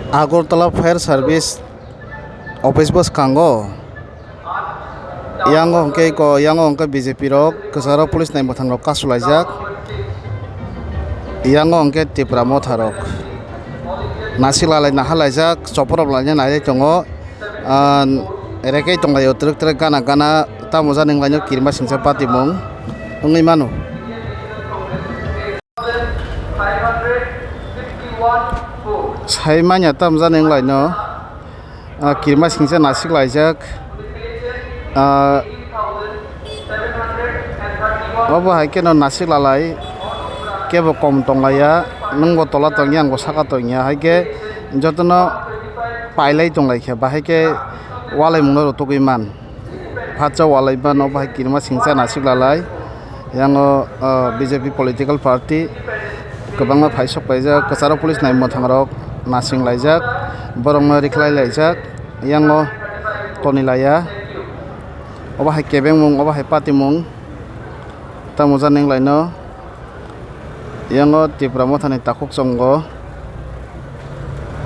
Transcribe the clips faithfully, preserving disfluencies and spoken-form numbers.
Agartala Fire Service Office bwskango yango hwnkhe ko, yango hwnkhe B J P rok kwcharo police nai mwthang rok kasulaijak, yango hwnkhe Tipra Motha rok nasik lalai nahalaijak, chopor rok laina nailai tongo, ah, rekei tonglaio twrwk twrwk gana gana, tamo jani wnglaino kirima singcha patimung wngwi mano. Sai manya tamo jani wnglaino, ah, kirima singcha nasik laijak, ah, obo hai kheno nasik lalai kebo kom tonglaiya, nwngbo tola tongya, angbo saka tongya, hai khe jotono pailai tonglaikha, bahai khe walaimungno rw tugwi man. Phatsa walai ba no bahai kirima singcha nasik lalai. Yango, ah, B J P political party kwbangma phaisok paijak, kwcharo police nai mwthang rok nasing laijak, borok no rikhlai laijak, yango toni laiya. Obo hai kebengmung, obo hai patimung tamo jani wnglaino. Yango Tipra Mothani takhuk chongo,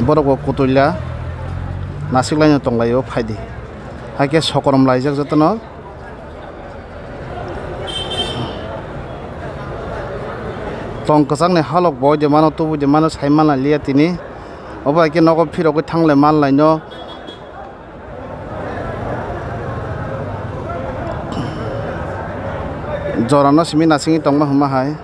borok bo kutuila nasik laino tonglaio, phaidi. Hai khe sokorom laijak jotono. Tong kwchangni halok boi de mano, tubui de mano, sai manliya tini. Obo hai khe nogo phirogwi thanglai manlaino. Jorano simi nasingwi tongma hwnma hai.